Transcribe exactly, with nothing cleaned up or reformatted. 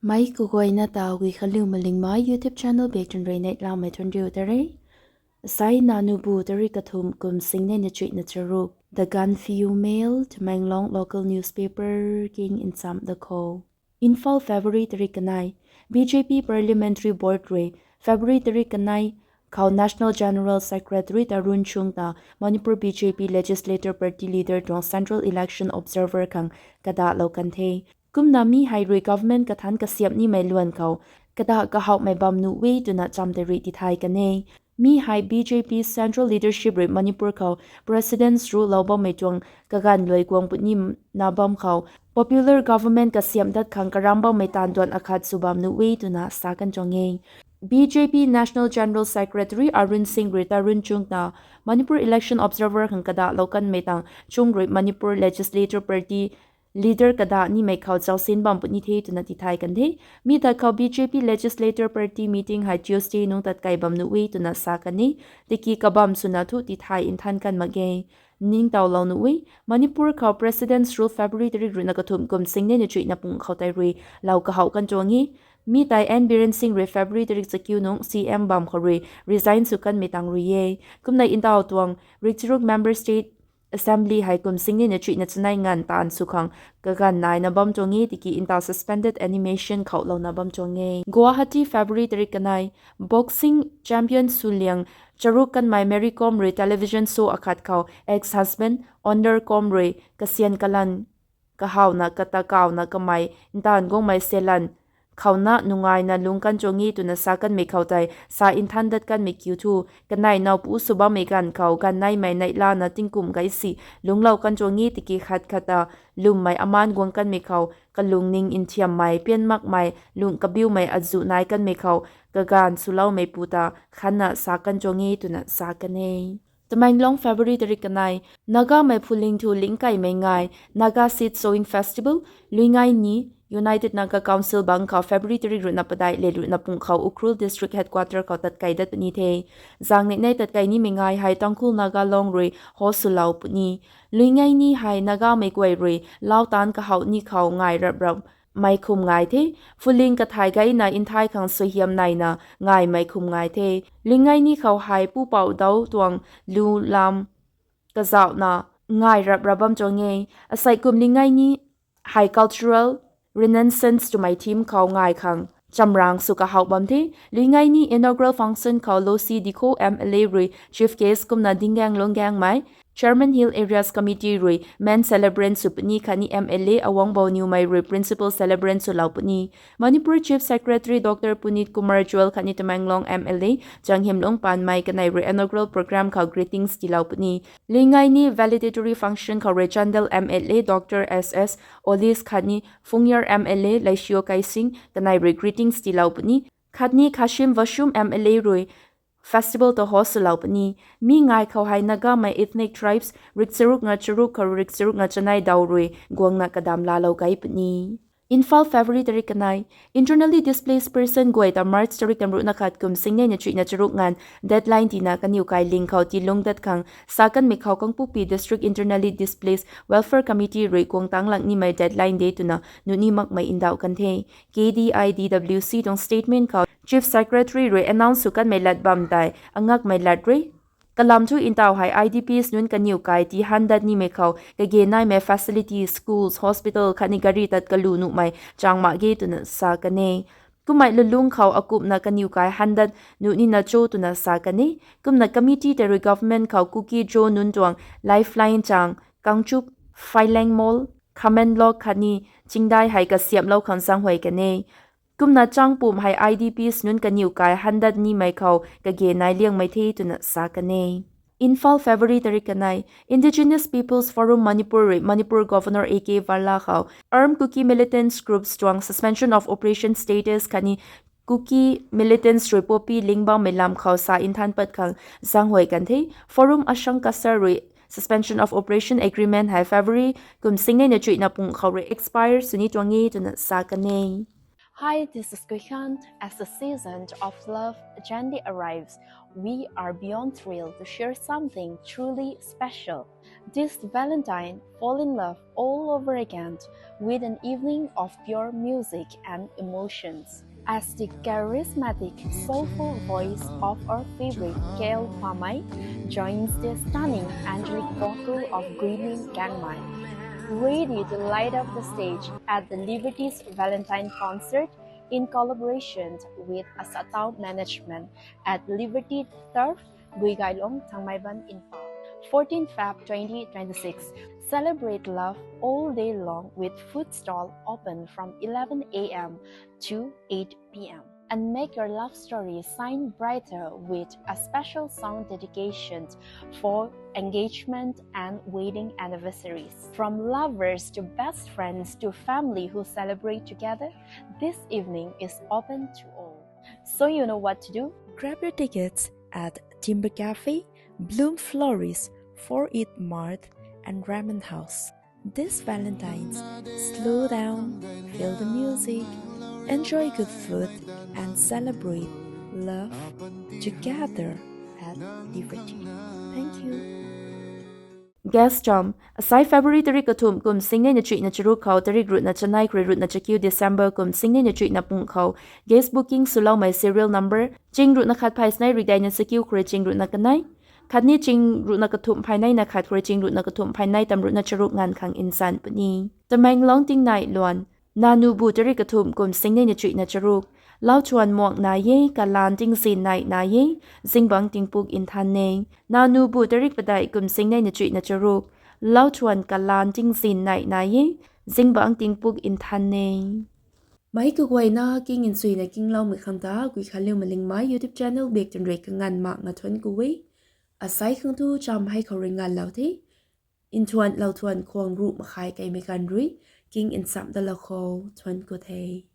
Mei kaguayna ta Guikhanliu Malingmei YouTube channel bak tun rui neihlamei thuanriu ta re. Sai nanubu tarik kathumh kum singneina chuihna charuk. The Gaanphiu Mail, Tamenglong local newspaper king nchamh da kho. Imphal, February tarik kanei. B J P Parliamentary Board rui February tarik kanei khou National General Secretary Tarun Chugh ta Manipur B J P Legislator Party Leader tuang Central Election Observer khang kadahlou kan the. Kumna mi hei rui government kathanc kasiamh nimei luan khou kadah kahouhmei bam nuh e twna cham tei rui tithay kan e. Mi hei B J P Central Leadership rui Manipur khou President's Rule lou bammei tuang kaganv luai guang puni na bam khou popular government kasiamh dat khang karam bammei taanv duan akhat sw bam nuh e twna sa kan tuang e. B J P National General Secretary Arun Singh rui Tarun Chugh ta Manipur Election Observer khang kadahlou kanmei tang Chugh rui Manipur Legislator Party Leader kadah nimei khou zausin bam puni the twna tithay kan the. Mi ta khou B J P Legislator Party meeting hei Tuesday nungc tatkai bam nuh e twna sa kan e. Tiki kabam swna thu tithay nthan kan mak ge. Ningtowlou nuh e. Manipur khou President's Rule February tarik ruhna kathumh kum singneina chuihna pung khou tei rui lou kahouh kan tuang e. Mi tei N Biren Singh rui February tarik chakiu nungc C M bam khou rui resign sw kanmei tang rui e. Kumna ntaw tuang rikcharuk Member State Assembly hei kum singneina chuihna chanei nganv taanv sw khang kaganv naina bam tuang e tiki ntaw suspended animation khouhlouna bam tuang e. Guwahati, February tarik kanei. Boxing champion swliang charuk kanmei Mary Kom rui television show akhat khou ex-husband Honor Kom rui kasian kalan kahawna kata kawna kamei ntaanv guangmei selan khouna nungaina lung kan tuang e twna sa kanmei khou tei sa nthan dat kanmei kiu thu, kanei nowpu sw bammei ganv khou ganv neimei neihlana tingkum gay si lungclou kan tuang e tiki khat khat ta lwmmei amaan guang kanmei khou kalungning nthiammei, pian makmei, lung kabiumei azuh nai kanmei khou kaganv swloumeipu ta khanna sa kan tuang e twna sa kan e. Tamenglong, February tarik kanei. Nagamei phuling thu lingkaimei ngai Naga Seed Sowing Festival, Luingai Ni, United Naga Council bang khou February tarik ruhna padeih le ruhna pung khou Ukhrul District Headquarter khou tatkai dat puni the. Zang neih nei tatkai nimei ngai hei Tangkhul Naga Long rui host swlou puni. Luingai Ni hei Nagamei guay rui lau taanc kahouh ni khou ngai rap rap mei khum ngai the. Phuling kathai gayna nthai khang suaihiam naina ngaimei khum ngai the. Luingai Ni khou hei pupouc dau tuang lu lam kazauhna ngai rap rap bam tuang e. Asei kum Luingai Ni hei cultural renaissance twmei theme khou ngai khang chamrang sw kahouh bam the. Luingai Ni inaugural function khou Losi Dikho M L A rui chief guest kumna Dingang Lungangmei Chairman Hill Areas Committee rui main celebrant sw puni khatni M L A Awang Bawniwmei rui principal celebrant swlou puni. Manipur Chief Secretary Doctor Puneet Kumar Goel khatni Tamenglong M L A Changhemlung Panmei kanei rui inaugural program khou greetings tiilou puni. Luingai Ni valedictory function khou rui Chandel M L A Doctor S S Olis khatni Phungyar M L A Leishio Keishing kanei rui greetings tiilou puni. Khatni Khashim Vashum M L A rui festival ta host swlou puni. Mi ngai khou hei Nagamei ethnic tribes rikcharuk nga charuk khou rui rikcharuk nga chanei daw rui guangna kadam laalou gay puni. Imphal, February tarik kanei. Internally displaced person guay ta March tarik tamruhna khat kum singnei na chuihna charuk nganv deadline tina kaniw kai ling khou tiilung dat khang sa kanmei khou Kangpokpi District Internally Displaced Welfare Committee rui guang tanglang nimei deadline de twna nuh ni makmei ndauh kan the. K D I D W C tuang statement khou Chief Secretary rui announce sw kanmei lat bam tei angakmei lat rui kalam thu ntaw hei I D Ps nunc kaniw kai tii han dat nimei khou kage naimei facilities, schools, hospital khatni gari tat kalu nuhmei chang mak ge twna sa kan e. Kummei lulung khou akumhna kaniw kai han dat nuh nina cho twna sa kan e. Kumna committee tei rui government khou Kuki-Zo nunc tuang lifeline chang Kangchup, Phaileng Mol, Khamenlok khatni Chingdai hei kasiamhlou khang zaenghuay kan e. Kumna changpumh hei I D Ps nunc kaniw kai han dat nimei khou kage nai liangmei the twna sa kan e. Imphal, February tarik kanei. Indigenous Peoples Forum Manipur rui Manipur Governor A K Bhalla khou armed Kuki militants groups tuang Suspension of Operation status khatni Kuki militants rui poppy ling bammei lam khou sa nthan pat khang zaenghuay kan the. Forum Ashang Kasar rui Suspension of Operation agreement hei February kum singnei na chuihna pung khou rui expire sw ni tuang e twna sa kan e. Hi, this is Guikhan. As the season of love gently arrives, we are beyond thrilled to share something truly special. This Valentine, fall in love all over again with an evening of pure music and emotions. As the charismatic, soulful voice of our favorite K L Pamei joins the stunning angelic vocal of Guilin Gangmei, ready to light up the stage at the Liberty's Valentine concert in collaboration with Asatau Management at Liberty Turf, Guigailong, Thangmeiban, Imphal. Fourteenth Feb twenty twenty-six. Celebrate love all day long with food stall open from eleven a m to eight p m. And make your love story shine brighter with a special song dedication for engagement and wedding anniversaries. From lovers to best friends to family who celebrate together, this evening is open to all. So you know what to do? Grab your tickets at Timber Cafe, Bloom Florist, Four Eight Mart, and Ramen House. This Valentine's, slow down, feel the music, enjoy good food, and celebrate love together at Liberty. Thank you. Guest cham, asai February tarik kathumh kum singnei na chuihna charuk khou tarik ruhna chanei khou rui ruhna chakiu December kum singnei na chuihna pung khou guest booking swloumei serial number ching ruhna khat phay sinei rui daina chakiu khou rui ching ruhna kanei, khatni ching ruhna kathumh phay nei na khat khou rui ching ruhna kathumh phay nei tam ruhna charuk nganv khang nsan puni. Tamenglong tingnai luan, Nanubu tarik kathumh kum singnei na chuihna charuk. Lauthuan muang nai e, kalan tingzin nai nai e, zingbangc tingpuk nthan e. Nanubu tarik padeih kum singnei na chuihna charuk. Lauthuan kalan tingzin nai nai e, zingbangc tingpuk nthan e. Meic kaguayna king nsuina kingloumei khang ta Guikhanliu Malingmei YouTube channel bak twn rui kanganv mak nga thuanc ku e. Asai khang thu cham hei khou rui nganvlou the. Nthuan lauthuan khwang ruh makhai kaimei ganv rui king nsam dalou khou thuanc ku the.